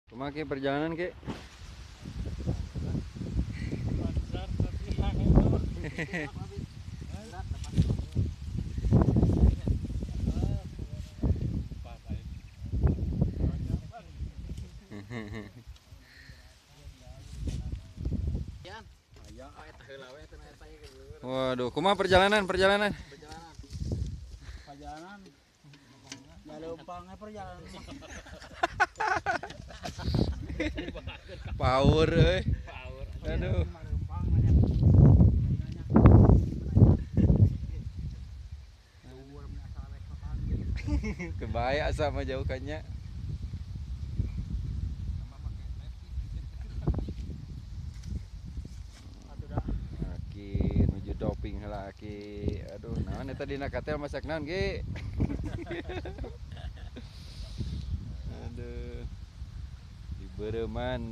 Kumaha Ki perjalanan Ki? Lancar tapi angin. Waduh, kumaha perjalanan? Perjalanan. Perjalanan. Ya leumpangnya perjalanan. Power euy. Aduh. Kebaya sama jauhkannya. Aki nuju doping heula Aki. Aduh, naon eta dina katel masak naon Ki? Aduh. Di Bereman.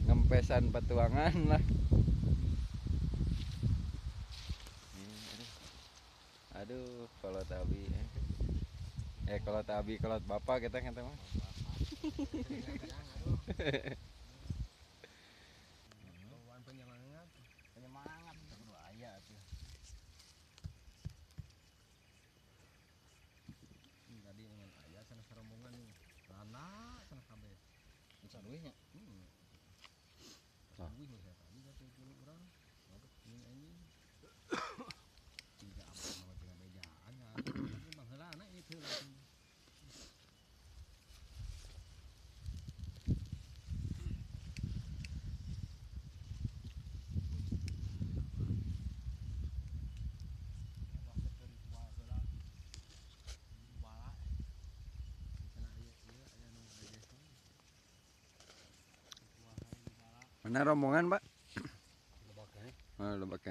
Ngempesan petuangan lah. Aduh, kalau tabi. Kalau tabi, kalau bapak kita kan teman. Penyemangat, penyemangat kudu aya atuh. Tadi dengan aya sana sarombongan nih. Lana sana kabeh. Saduih nya. Heeh. Saduih saya tadi kata tilu urang. Aduh, ini anjing. Tiga apa mah tiga bejaan ya. Ini bangheulana ieu teh langsung. Mana rombongan, Pak? Oh, lebak.